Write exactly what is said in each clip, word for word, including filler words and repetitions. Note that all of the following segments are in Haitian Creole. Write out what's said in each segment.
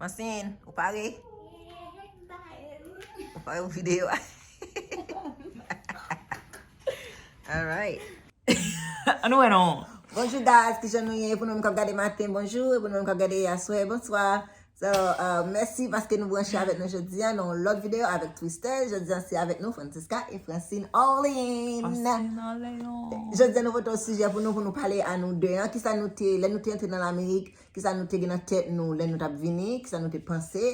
Francine, ou pare? Ou pare pou videyo a? Alright. Ann wè non. Bonjou guys, kijan nou ye? Pou nou menm k ap gade maten, bonjou. E pou nou menm k ap gade aswè, bonswa. So, uh, mèsi paske nou branche avèk nou jodi a nan yon lòt videyo avèk Twister. Jodi a se avèk nou Francisca e Francine Orleans. Francine Orleans. Jodi a nou pote yon sijè pou nou, pou nou pale a nou de an. Kisa nou te, lè nou te antre nan Lamerik, kisa nou te gen nan tèt nou lè nou t ap vini, kisa nou te panse,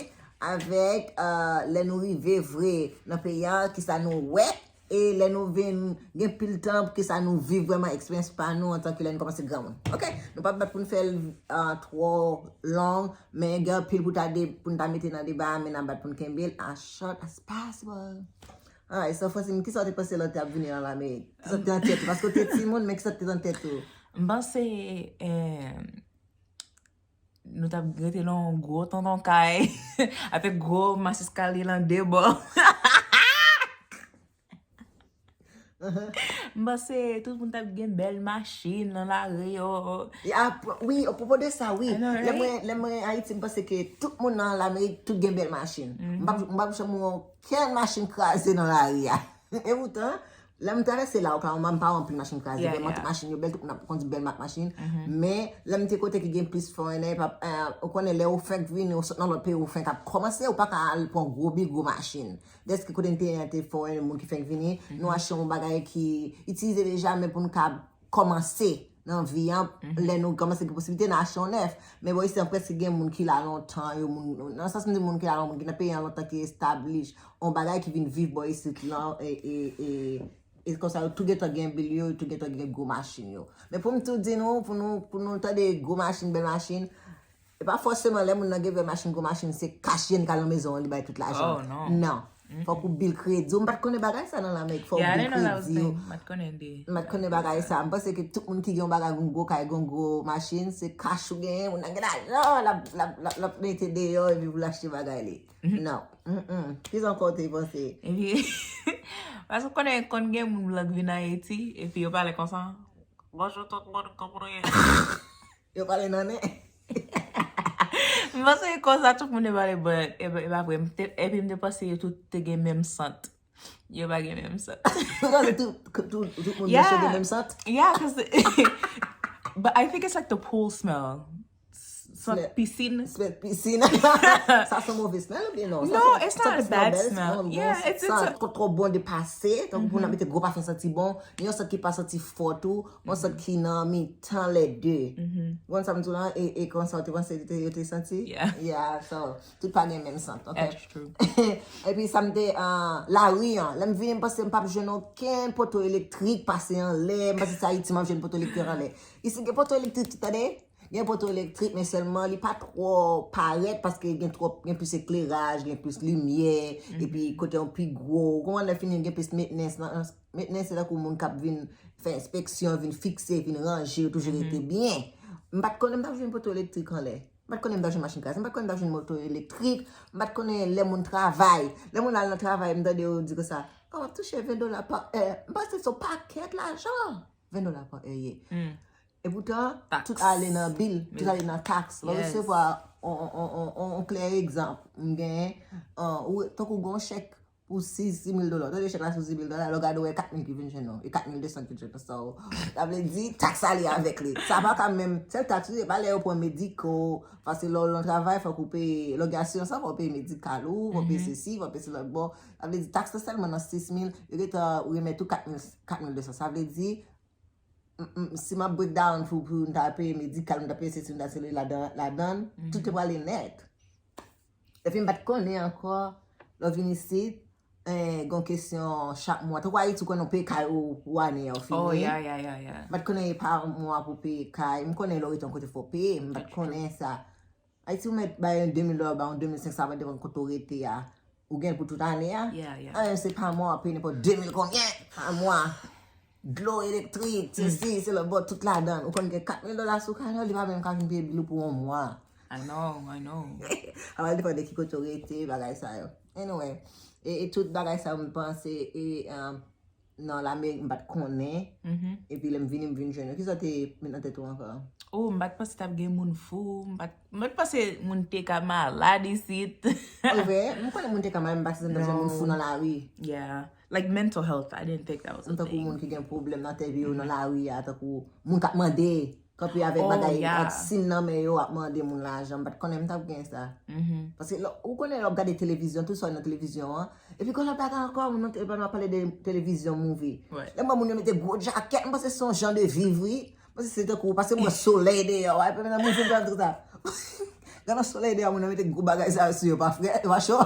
avèk, uh, lè nou rive vre nan peyi a, kisa nou wè, e lè nou vin gen pil tan, kisa nou viv vrèman, eksperyans pa nou antanke lè nou kòmanse granmoun. Ok, nou p ap bat pou n fè l, uh, twò long, men gen anpil pou ta de, pou n ta mete nan deba a, men n ap bat pou n kenbe l as short as possible. Alright, so Francine, kisa w te panse lè w te ap vini an Lamerik? Kisa w te nan tèt ou? Paske w te timoun, men kisa w te nan tèt ou? M panse, eh, nou t ap rete nan yon gwo tonton kay, avèk gwo mach eskalye nan de bò. M panse tout moun t ap gen bèl machin nan lari yo. Ya, p-, wi, apwopo de sa, wi. I know, right? Lè mwen, lè mwen Ayiti, m panse ke tout moun nan Lamerik, tout gen bèl machin. M p ap, m p ap janm wè okenn machin kraze nan lari a. E poutan, lè m travèse la, Oklahoma, m pa wè anpil machin kraze. Yeah, vrèman, yeah. Tout machin yo bèl, tout moun ap kondi bèl mak machin. Men, lè m te kote ki gen plis foreigner, pa, eh, ou konnen, lè ou fenk vini, ou sot nan lòt peyi, ou fenk ap kòmanse, ou pa ka al pran gwo bigwo machin. Dèske kote n te ye an te foreigner, moun ki fenk vini, nou achte yon bagay ki itilize deja, men pou n ka kòmanse nan vi an, lè nou kòmanse gen posiblite, n a achte yon nèf. Men bò isi an prèske gen moun ki la lontan, yo moun, nan sans m di moun ki la lontan, moun ki nan peyi an lontan, ki establish, yon bagay ki vin viv bò isit lan, e, e, e, e konsa yo tou gentan gen bil yo, yo tou gentan gen gwo machin yo. Men pou m tou di nou, pou nou, pou nou tande gwo machin, bèl machin, e pa fòseman lè moun nan gen bèl machin, gwo machin, se kach li ka nan mezon an, li bay tout lajan. Oh, non. Non. Fòk ou bil kredi w. M pa t konnen bagay sa nan Lamerik. Fòk ou bil kredi w. M pa t konnen bagay sa. M panse ke tout moun ki gen yon bagay, yon gwo kay, yon gwo machin, se kach ou genyen, moun nan gen lajan, l ap, l ap, l ap, l ap mete deyò epi pou l achte bagay li. Non. Mm-mm. Kisa ankò w te panse? Epi, paske w konnen, konn gen moun blan k vin Ayiti, epi yo pale konsa. Bonjou tout moun, kòman nou ye? Yo pale nan nen. M panse konsa tout moun te pale, but e, e pa vre. M te, epi m te panse yo tout te gen menm sant. Yo pa gen menm sant. Ou panse tout, tout, tout moun blanch yo gen menm sant? Yeah, 'cause, but I think it's like the pool smell. Sant pisin. Smell pisin. Sa se move smell oubyen non? No, it's not a bad smell. Yeah, it's, it's a... Sa twò bon depase. Tankou pou n ap mete gwo pafen santi bon. Yon sant ki pa santi fò tou. Yon sant ki nan mitan lè de. Ou konn sa m di w lan? E, e konsa w te panse yo te, yo te santi? Yeah. Yeah, so, tout pa gen menm sant, ok? That's true. Epi sa m te, ah, lari an. Lè m vini, m panse m p ap jwenn okenn poto elektrik pase anlè. M panse se Ayiti m ap jwenn poto elektrik anlè. Isi gen poto elektrik, tande? Gen poto elektrik, men sèlman li pa twò parèt paske gen twòp, gen plis ekleraj, gen plis limyè, epi kote an pi gwo. Ou konprann, lè fini gen plis mentnans nan, mentnans se tankou moun k ap vin fè enspeksyon, vin fikse, vin ranje, yo toujou rete byen. M pa t konnen m t ap jwenn poto elektrik anlè. M pa t konnen m t ap jwenn machin kraze, m pa t konnen m t ap jwenn moto elektrik, m pa t konnen lè moun travay. Lè moun al nan travay, m tande yo di konsa, oh, w ap touche ven dola pa è. M panse se yon pakèt lajan. Ven dola pa è ye. Epoutan, tout ale nan bil, tout ale nan taks. Lè w resevwa, on, on, on, on, on klè egzanp, m genyen, an, ou, tankou gon chèk pou sis mil dola. Tande chèk la sou sis mil dola, lè w gade w wè kat mil ki vin jwenn ou, e kat mil de san ki vin jwenn ou. Sa vle di, taks ale avèk li. Sa pa ka menm, sèl taks, wi, se pa lè yo pran mediko, paske lè w nan travay, fòk ou peye, lè w gen asirans lan, fòk ou peye medikal ou, fòk ou peye sesi, fòk ou peye se lòt bò. Sa vle di, taks la sèlman nan sis mil, yo gentan remèt ou kat mil, kat mil de san. Sa vle di, m, m, si m ap break down pou, pou m ta peye medikal, m ta peye sesi, m ta sele ladan, ladan, tout te prale nèt. Epi m pa t konnen ankò, lè w vin isit, eh, gon kesyon chak mwa. Tankou Ayiti, ou konnen w peye kay ou pou ane a, ou fini. Oh, yeah, yeah, yeah, yeah. M pa t konnen e pa mwa pou peye kay. M konnen lè w rete yon kote fò w peye, m pa t konnen sa. Ayiti, ou mèt bay yon de mil dola, bay yon de mil senk san, sa va depann kote w rete a. Ou gen pou tout ane a. Yeah, yeah. An, se pa mwa, w ap peye nenpòt de mil konbyen pa mwa. Dlo, elektrik, sesi, se lòt bò, tout ladan l. Ou konn gen kat mil dola sou kay la, li pa menm ka vin peye bil ou pou yon mwa. I know, I know. Sa va depann de ki kote w rete, bagay sa yo. Anyway, e, e tout bagay sa yo, m panse, e, um, nan Lamerik, m pa t konnen. Mhm. Epi lè m vini, m vin jwenn yo. Kisa w te met nan tèt ou ankò? Oh, m pa t panse t ap gen moun fou. M pa t, m pa t panse moun te ka malad isit. Ou vre? M konnen moun te ka malad, m pa t santi m t ap jwenn moun fou nan lari. Yeah. Like mental health, I didn't think that was a Tankou thing. Moun ki gen pwoblèm nan tèt yo nan lari a, tankou moun k ap mande, kanpe avèk Oh, bagay, yeah. ak sin nan men yo, ap mande moun lajan. M pa t konnen m t ap gen sa. Mhm. Paske lè, ou konnen lè w ap gade televizyon, tout sa w nan televizyon an. Epi kon lòt bagay ankò, moun nan te, nou ap pale de televizyon, movie. Right. Lè m wè moun yo mete gwo jakèt, m panse se yon jan de viv, wi. M panse se tankou, paske m wè solèy deyò, epi nan moun fin pran tout sa. Gade solèy deyò, moun nan mete gwo bagay sa yo sou yo, pa frè, pa cho.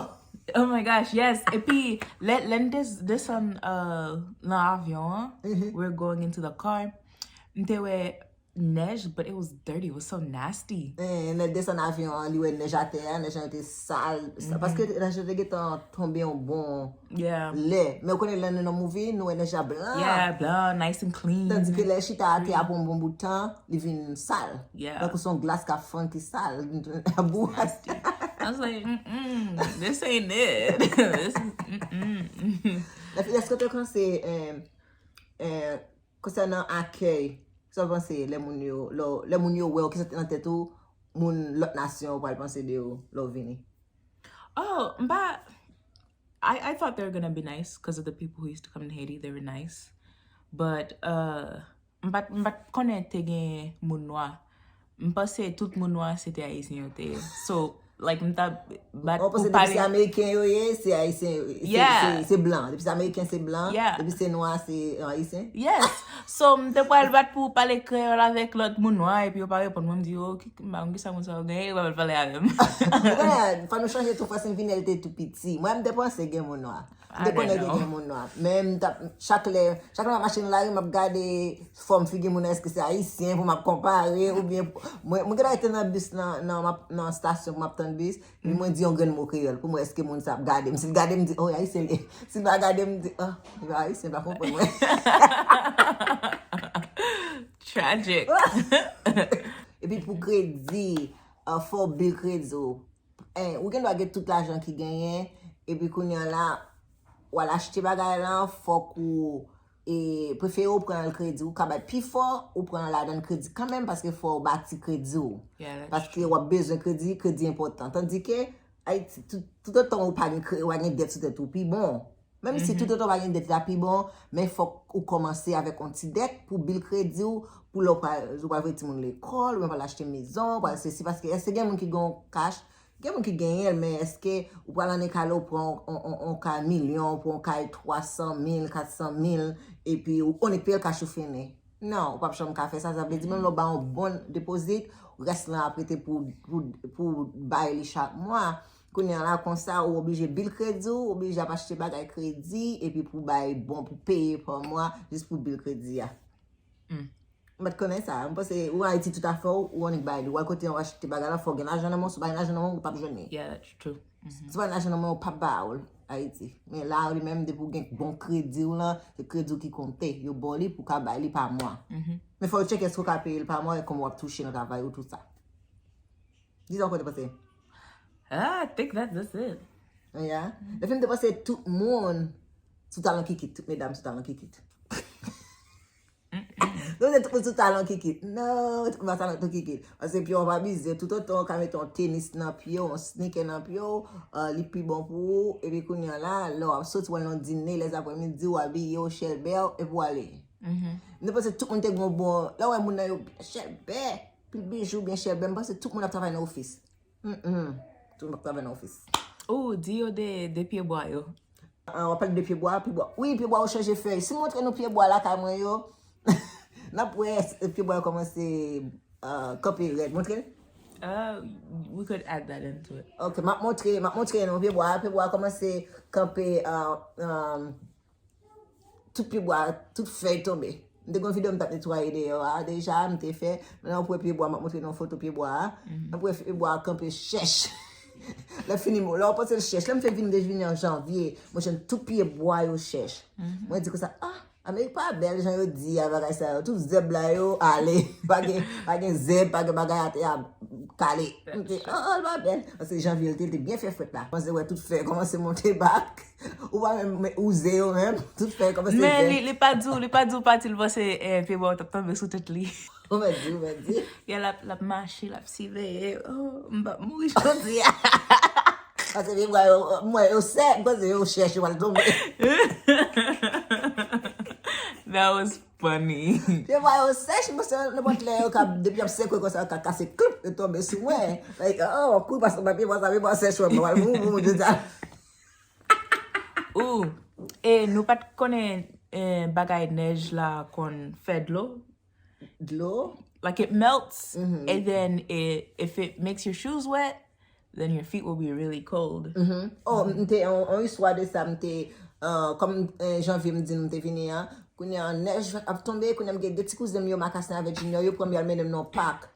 Oh my gosh, yes. Epi, lè, lè n des- desann uh, nan avyon an, Mhm. we're going into the car. M te wè nèj, but it was dirty, it was so nasty. Eh, lè desann avyon an, li wè nèj atè a, nèj lan te sal. Sa- Paske nèj lan te gentan tonbe yon bon Yeah. lè. Men ou konnen lè nou nan movie, nou wè nèj la blan. Yeah, blan, nice and clean. Tandis ke lè chita atè a pou yon bon bout tan, li vin sal. Yeah. Tankou se yon glas k ap fann ki sal, li vin tounen abou. Nasty. I was like, mm-mm, this ain't it. This is, mm-mm. Lè fi, èske w te panse, eh, eh, konsènan akèy, sa w panse lè moun yo, lè, lè moun yo wè w, kisa te nan tèt ou, moun lòt nasyon yo pral panse de ou lè w vini? Oh, m pa. I, I thought they were gonna be nice because of the people who used to come to Haiti. They were nice. But, uh, m pa, m pa t konnen te gen moun nwa. M panse tout moun nwa se te Ayisyen yo te ye. So, like, m ta bat Ou pou panse depi se pale. Ameriken yo ye, se Ayisyen, se, Yeah. se, se blan. Depi se Ameriken, se blan. Yeah. Depi se nwa, se, eh, Ayisyen. Yes. So, m te pral bat pou pale kreyòl avèk lòt moun nwa, epi yo pa reponn mwen, m di, "Oh, ki, m pa konn kisa moun sa yo genyen, yo pa pral pale avè m." Ou konnen, fò nou chanje tou, Fransevine te tou piti. Mwen, m te panse gen moun nwa. M te konnen te gen moun nwa. Men m t ap, chak lè, chak lè m ap mache nan lari, m ap gade fòm figi moun nan, èske se Ayisyen, pou m ap konpare, oubyen, mwen, mwen gentan rete nan bis, nan, nan, m ap- nan estasyon, pou m ap tann bis, epi mwen di yon grenn mo kreyòl, pou mwen, èske moun sa ap gade m. Si l gade m, m di, "Oh, Ayisyen li ye." Si l pa gade m, m di, "Oh, li pa Ayisyen, li pa konprann mwen." Tragic. Epi pou kredi, uh, fò w build kredi w. Eh, ou gen dwa gen tout lajan ki genyen, epi kounye an la, w al achte bagay lan, fòk ou, e, prefere ou pran l kredi. Ou ka bay pi fò, ou pran ladan kredi kanmenm, paske fò w bati kredi w. Yeah, that's Paske w ap bezwen kredi, kredi enpòtan. Tandike, Ayiti, tout, toutotan ou pa gen kre-, ou pa gen dèt sou tèt ou, pi bon. Menm si toutotan ou pa gen dèt la pi bon, men fòk ou kòmanse avèk yon ti dèt pou build kredi w, pou lè w pa, ou pa voye timoun lekòl, ou pa achte mezon, ou pa sesi, paske èske gen moun ki gen yon kach, gen moun ki genyen l, men èske ou pral annik ale ou pran yon, yon, yon, yon kay milyon, ou pran yon kay twa san mil, kat san mil, epi ou annik peye l kach ou fini? Non, ou p ap janm ka fè sa. Sa vle di, menm lè w ba yon bon depozit, rès lan ap rete pou, pou, pou bay li chak mwa. Kounye a la, konsa, ou oblije build kredi w, ou oblije ap achte bagay kredi, epi pou bay bon, pou peye pa mwa, jis pou build kredi a. Mm. M pa t konnen sa. M panse, ou Ayiti tout afè w, ou annik bay li. Ou al kote yon achte bagay la, fò w gen lajan nan men w, si w pa gen lajan nan men w, ou p ap jwenn li. Yeah, that's true. Mhm. Si w pa gen lajan nan men w, ou p ap ba w l Ayiti. Men la, li menm, depi w gen bon kredi w lan, se kredi w ki konte. Yo ba w li pou w ka bay li pa mwa. Mhm. Men fò w tcheke èske w ka peye l pa mwa e kòman w ap touche nan travay ou, tout sa. Di sa w konn panse. Ah, I think that, that's it. Yeah. Depi m te panse tout moun sou talan kikit, tout medam sou talan kikit. Donk, tout moun sou talan kikit. Non, tout moun pa talan kikit. Paske pye w pa bizye. Toutotan w ka mete yon tenis nan pye w, yon sneaker nan pye w, ah, li pi bon pou ou. Epi kounye a la, lè w ap soti, w al nan dine, lèzaprèmidi, w abiye, w chèlbè, epi w ale. Mhm. M te panse tout moun te gen yon bon, lè w wè moun nan yo byen chèlbè, pil bijou byen chèlbè, m panse tout moun ap travay nan ofis. Mm, mm. Tout moun ap travay nan ofis. Oh, di yo de, de pye bwa yo. Ah, w ap pale de pye bwa, pye bwa. Wi, pye bwa yo chanje fèy. Si m montre nou pye bwa lakay mwen yo, n ap wè s- pye bwa yo kòmanse, ah, kanpe rèd. Montre. Uh, we could add that into it. Ok, m ap montre, m ap montre nou pye bwa. Pye bwa kòmanse kanpe, ah, ah, tout pye bwa, tout fèy tonbe. M te gen yon videyo m t ap netwaye deyò a deja, m te fè. Men w ap wè pye bwa, m ap montre nou foto pye bwa a. W ap wè pye bwa a kanpe chèch. Lè fini, lè w panse l chèch, lè m fè vin de vini an janvye, mwen jwenn tout pye bwa yo chèch. Mwen di konsa, ah, Amerik pa bèl jan yo di a bagay sa yo. Tout zèb la yo ale. Pa gen, pa gen zèb, pa gen bagay atè a kale. M te, oh, oh, l pa bèl. Paske jan vil te, te byen fè frèt la. Panse wè tout fè kòmanse monte bak. Ou pa menm, men, ou ze yo menm. Tout fè kòmanse. Men li, li pa di w, li pa di w pati l panse eh, pye bò w t ap tonbe sou tèt li. Ou mèt di, ou mèt di. Ya l ap, l ap mache, l ap siveye. Oh, m p ap mouri jodi a. Paske vye bwa yo, mwen yo sèk, koze yo chèch, yo pral tonbe. That was funny. Vye bwa yo sèch, mwen se nenpòt lè yo ka, depi y ap sekwe konsa, yo ka kase kloup, yo tonbe sou mwen. Like, oh, kou paske mwen pye bwa sa, vye bwa sèch, mwen pral mouri, mouri, jodi a. Ou, e nou pa t konnen eh, bagay nèj la konn fè dlo? Dlo? Like it melts, and then it, if it makes your shoes wet, then your feet will be really cold. Oh, m te, on, on istwa de sa, m te, uh, kòm eh, janvye m di nou m te vini an, kounye an nèj ap tonbe, kounye an m gen de ti kouzen m yo, Makasen avèk Junior, yo pran m y al mennen m nan pak.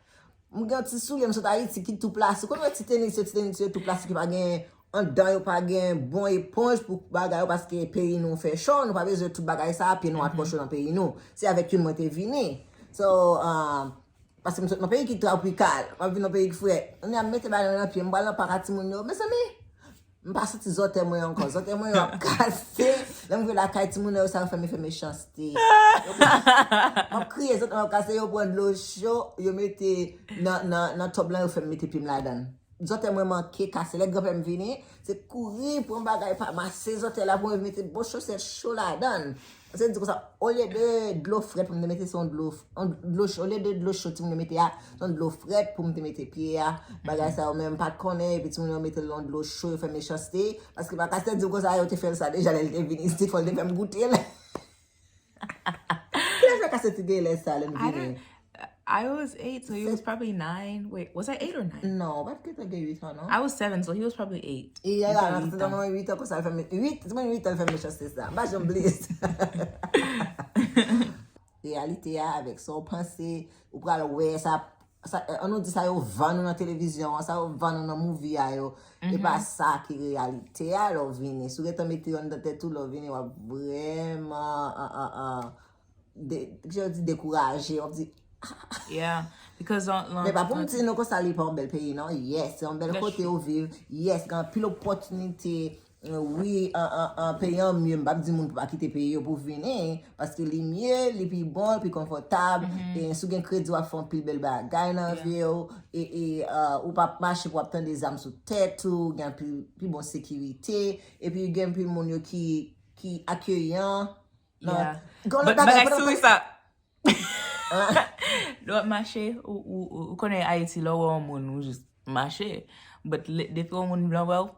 M gen yon ti soulye, m sot Ayiti, ki tou plastik. Ou konn wè ti tenis yo, ti tenis yo tou plastik, ki pa gen anndan, yo pa gen bon eponj pou bagay yo, paske peyi nou fè cho, nou pa bezwen tout bagay sa, pye nou ap cho nan peyi nou. Se avèk youn mwen te vini. So, uh, paske m sot nan peyi ki twopikal, m ap vin nan peyi ki frèt. Kounye a m mete bagay nan pye m, m pral nan pak a timoun yo. Mezanmi, m pa santi zòtèy mwen ankò. Zòtèy mwen yo ap kase. Lè m rive lakay timoun yo, sa yo fè m, fè mechanste. M ap kriye, zòtèy mwen ap kase, yo pran dlo cho, yo mete nan, nan, nan tòb lan, yo fè m mete pye m ladan l. Zòtèy mwen manke kase. Lè granpè m vini, se kouri pran bagay pa mase zòtèy la pou mwen mete bon chosèt cho ladan l. Se di konsa, olye de dlo frèt pou m te mete, se yon dlo, yon dlo cho, olye de dlo cho timoun yo mete a, se yon dlo frèt pou m te mete pye a. Bagay sa yo menm m pa t konnen, epi timoun yo mete l nan dlo cho, yo fè mechanste. Paske pa ka se di konsa, yo te fè l sa deja lè l te vini isit, fò l te fè m goute l. Kilè fè kase ti gen lè sa lè m vini? I was eight, so he was probably nine. Wait, was I eight or nine? Non, w pa t gentan gen uit an, non. I was seven, so he was probably eight. E ya, nan ti nan uit an konsa, l fè m, uit, ti mwen uit an, l fè m mechanste sa. M pa janm bliye sa. Reyalite a, avèk sa w panse, ou pral wè, sa, sa, an nou di sa yo vann ou nan televizyon an, sa yo vann ou nan movie a yo. E pa sa ki reyalite a lè w vini. Si w gentan mete yo anndan tèt ou, lè w vini, w ap vrèman, an, an, an, de, ki jan yo di, dekouraje, w ap di, Yeah, because on, on, men pa pou m di nou konsa li pa yon bèl peyi non. Yes, se yon bèl kote ou viv. Yes, gen anpil opòtinite. Wi, an, an, an peyi an mye, m p ap di moun pou pa kite peyi yo pou vini, paske li mye, li pi bon, li pi konfòtab. E si w gen kredi, w ap fè anpil bèl bagay nan vi w. E, e uh, ou p ap mache pou w ap tande zam sou tèt ou, gen anpil pi bon sekirite. Epi gen anpil moun yo ki, ki akeyan. Yeah. Gen lòt bagay sou sa. Lè w ap mache, ou, ou, ou, ou konnen Ayiti, lè w wè yon moun, ou jis mache. But depi yon moun blan wè w,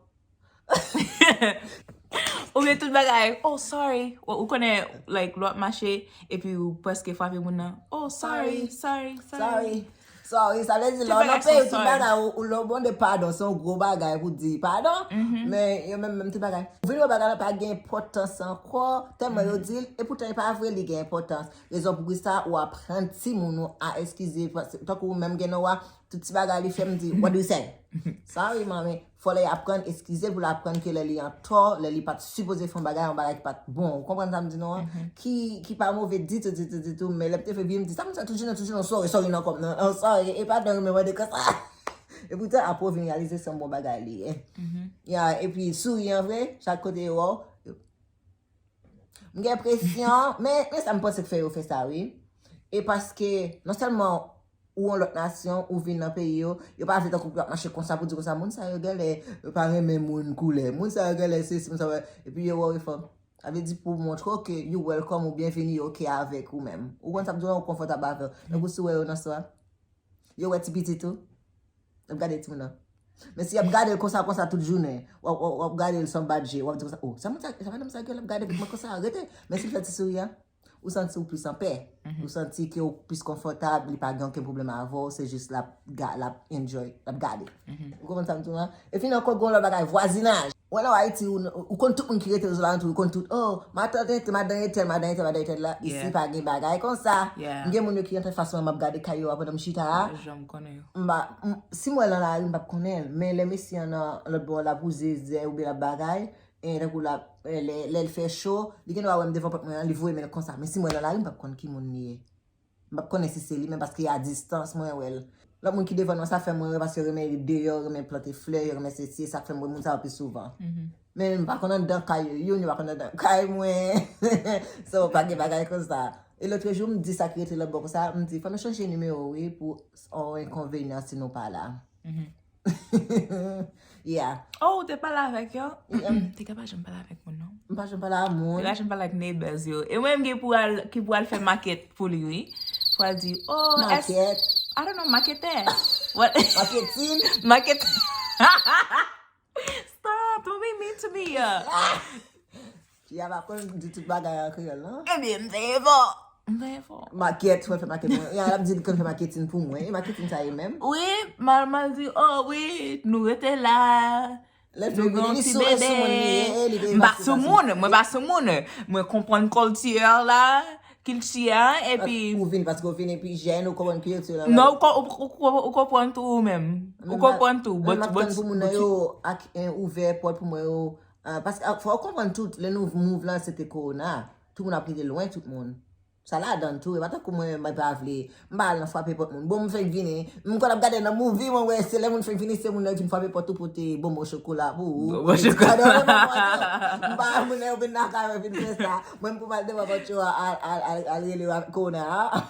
ou gen tout bagay, oh, sorry. Ou, ou konnen, like, lè w ap mache, epi ou prèske frape moun nan, oh, sorry, sorry, sorry. Sorry, sa vle di lè w nan peyi tout bagay, ou, ou lè w mande padon, se yon gwo bagay pou di padon. Men yo menm, menm tout bagay. Ou vin wè bagay la pa gen enpòtans ankò, tèlman yo di l, e poutan e pa vre li gen enpòtans. Rezon pou ki sa ou aprann timoun ou a eskize, tankou ou menm gen nan w a, tout ti bagay li fè m di, what do you say? Sorry, mommy. Fò lè y aprann eskize l pou l aprann ke lè li an tò, lè li pa t sipoze fè yon bagay, yon bagay ki pa t bon. Ou konprann sa m di nou an? Ki, ki pa move ditou, ditou, ditou. Men lè m te fè vye m di, sa moun sa toujou nan, toujou nan, sorry, sorry nan kò m nan, sorry, e pa dan men mwen de konsa. E poutan apre w vin reyalize se yon bon bagay li ye. Ya, epi souri an vre, chak kote yo wè w, m gen enpresyon, men, men sa m panse k fè yo fè sa, wi. E paske, non sèlman ou yon lòt nasyon, ou vin nan peyi yo, yo pa vle tankou pou y ap mache konsa pou di konsa, moun sa yo genlè, yo pa renmen moun koulè, moun sa yo genlè sesi, moun sa yo, epi yo wè w e fò. Sa vle di pou w montre w ke you welcome, ou byenvini, yo oke avèk ou menm. Ou konn sa m di w, ou konfòtab avè w. Tankou si w wè yo nan swa, yo wè ti pitit ou, y ap gade timoun nan. Men si y ap gade l konsa, konsa tout jounen, w ap, w ap, w ap gade l san bat je, w ap di konsa, oh, sa moun sa, sa madanm sa gen l ap gade mwen konsa, rete. Men si l fè ti souri a, ou santi w plis anpè. Ou santi ke w plis konfòtab, li pa gen okenn pwoblèm avè w, se jis l ap ga-, l ap enjoy, l ap gade. Ou konprann sa m di w lan? Epi nan kòk gon lòt bagay, vwazinaj. Ou wè lè w Ayiti, ou, ou konn tout moun ki rete ozalantou, ou konn tout, oh, matant entèl, madan entèl, madan entèl, madan entèl la. Isi pa gen bagay konsa. M gen moun yo ki antre fas mwen, m ap gade kay yo a pandan m chita a. M pa, m, si m wè l nan lari, m p ap konnen l. Men lè mesye an nan lòt bò, l ap wouze zè oubyen l ap bagay, eh, tankou la, eh, lè, lè l fè cho, li gen dwa wè m devan pòt mwen an, li voye men l konsa. Men si m wè l nan lari, m p ap konn ki moun li ye. M p ap konnen si se li menm paske a distans mwen wè l. Lòt moun ki devan nou an, sa fè mwen wè paske yo renmen deyò, yo renmen plante flè, yo renmen sesi, e sa k fè m wè moun sa yo pi souvan. Men m pa konn anndan kay yo, youn yo pa konn anndan kay mwen. So, pa gen bagay konsa. E lotrejou, m di sa ki rete lòt bò konsa, m di, fò nou chanje nimewo wi pou yon enkonvenyan si nou pa la. Yeah. Oh, ou te pale avèk yo? Te ka pa janm pale avèk moun, non? M pa janm pale a moun. Te ka janm pale ak neighbors yo. E mwen, m gen pou al, ki pou al fè makèt pou li, wi. Pou al di, oh, makèt. I don't know, maketè. What? Maketin. Makèt. Stop, don't be mean to me. Fi a pa konn di tout bagay an kreyòl, non? Ebyen, m veye fò. M veye fò. Makèt, mwen fè makèt mwen. Ya, l ap di l konn fè maketin pou mwen. E maketin sa ye menm? Wi, m al, m al di, oh wi, nou rete la. Nou gen yon ti bebe. M pa sou moun, mwen pa sou moun. Mwen konprann kilti a la, kilti a, epi. Ou vin paske ou vin epi jèn, ou konprann kilti la. Non, ou, ou, ou, ou konprann tou ou menm. Ou konprann tou. Mwen, m ap tann pou moun nan yo ak, eh, ouvè pòt pou mwen yo. Ah, paske, ah, fò w konprann tout, lè nou move lan, se te kowona. Tout moun ap rete lwen tout moun. Sa ladan l tou, e pa tankou mwen, mwen pa vle. M pa al nan frape pòt moun. Bon, m fenk vini. M konn ap gade nan movie, mwen wè se lè moun fenk vini, se moun nan ki vin frape pòt ou pote bonbon chokola pou ou. Bonbon chokola. M pa moun nan yo vin lakay mwen vin fè sa. Mwen, m pou m al devan pòt yo, al, al, al, al rele kowona a.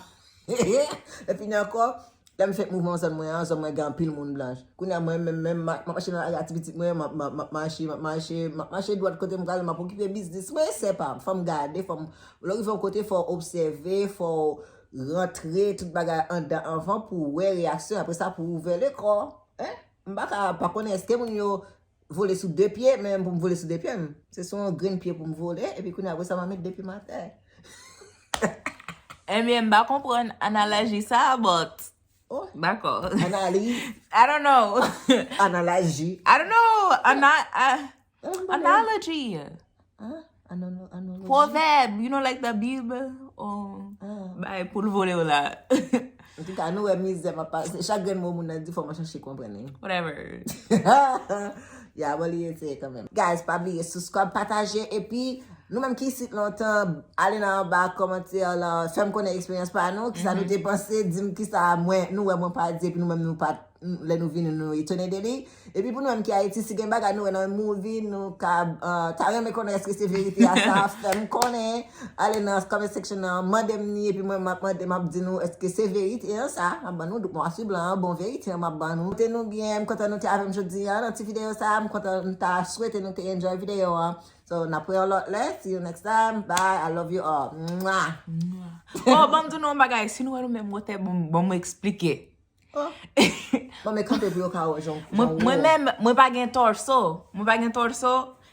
Epi nan ankò, lè m fèk mouvman zòn mwen an, zòn mwen gen anpil moun blanch. Kounye a mwen menm, menm, m ap mache nan lari a ti pitit mwen, m ap, m ap, m ap mache, m ap mache, m ap mache dwat kote m prale, m ap okipe biznis mwen, se pa m. Fò m gade, fò m, lè w rive yon kote, fò w obsève, fò w rantre tout bagay anndan anvan pou w wè reyaksyon, apre sa pou w ouvè lekò. Hein? M pa ka pa konnen èske moun yo vole sou de pye, men pou m vole sou de pye m, se sou yon grenn pye pou m vole, epi kounye a apre sa m a met de pye m atè. Ebyen, m pa konprann analoji sa, but Oh, dakò. Analiz. I don't know. Analaji. I don't know. Ana, uh, analogy. Huh? Analo, analoji. Proverb, you know, like the Bible or bay pou l vole w la. Antouka, nou wè mizè m ap pase. Chak grenn mo moun nan di fò mwen chache konprann li. Whatever. Ya, bon, li eseye kanmenm. Guys, pa bliye subscribe, pataje, epi nou menm ki isit lontan, ale nan anba kòmantè la, fè m konnen eksperyans pa nou, kisa nou te panse, di m kisa mwen, nou wè mwen pa di, epi nou menm nou pa t, lè nou vini, nou etone de li. Epi pou nou menm ki Ayiti, si gen bagay nou wè nan movie, nou ka, uh, ta renmen konnen èske se verite a sa, fè m konnen. Ale nan comment section nan, mande m ni, epi mwen, m ap mande, m ap di nou èske se verite an sa, m ap ban nou, mwa sou blan an, bon verite an, m ap ban nou. Kote nou byen, m kontan nou te avè m jodi a nan ti videyo sa, m kontan, m ta swete nou te enjoy videyo an. So, n ap wè yon lòt lè, see you next time, bye, I love you all. Mwah. Oh, ban m di nou yon bagay, si nou wè nou menm wotè, bon, bon, m eksplike. Oh. Bon, men kanpe pou yo ka wè jan, jan ou ye. Mwen menm, mwen pa gen torso. Mwen pa gen torso,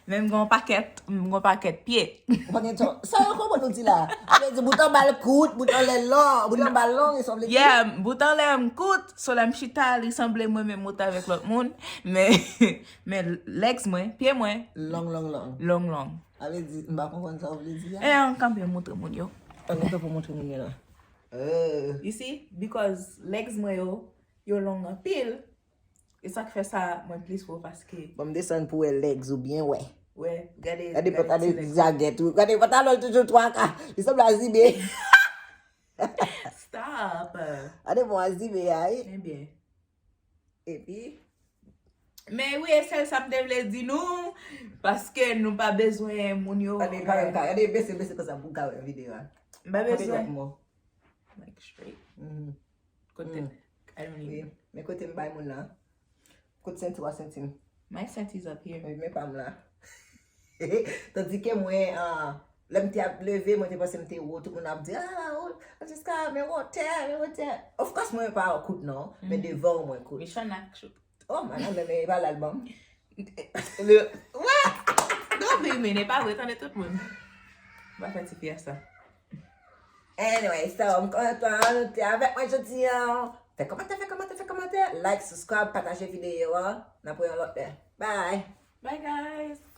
men m gen yon pakèt, m gen yon pakèt pye. Ou pa gen torso. Sa yo konprann ou di la? Sa vle di bout anba l kout, bout anlè long, bout anba long, e sa w vle di? Yeah, bout anlè m kout, so lè m chita, li sanble mwen menm wotè avèk lòt moun, men, men legs mwen, pye mwen. Long, long, long. Long, long. Sa vle di, m pa konprann sa w vle di a. E an kanpe montre moun yo. An kanpe montre moun yo la. You see? Because legs mwen yo, yo long anpil. E sa k fè sa mwen plis wo paske. Bon, m desann pou wè legs ou byen wè. Wè, gade, gade, gade ti legs. Gade zagèt ou. Gade pantalon l toujou twa ka. Li sanble a zibe. Stop. Gade bon a zibe a, wi. Ebyen. Epi? Men wi, e sèl sa m te vle di nou, paske nou pa bezwen moun yo. Gade, gade, gade, bese, bese konsa pou w ka wè videyo a. M pa bezwen. Like straight. Kote, I don't even. Men kote m bay moun nan. Kote senti w a senti m. My senti is up here. Men pa m la. Tandike mwen, ah, lè m te ap leve, mwen te panse m te wo, tout moun ap di, ah, oh, Francisca, men wotè, men wotè. Of course, mwen pa kout non, men devan w mwen kout. Michonne ak Choup. Oh, manan, men, men, e pa lalbòm. What? Don't be mean, e pa vre, tande tout moun. M pa fè tifi a sa. Anyway, so, m kontan nou te avèk mwen jodi a. Fè kòmantè, fè kòmantè, fè kòmantè. Like, subscribe, pataje videyo a. N ap wè yon lòt lè. Bye. Bye, guys.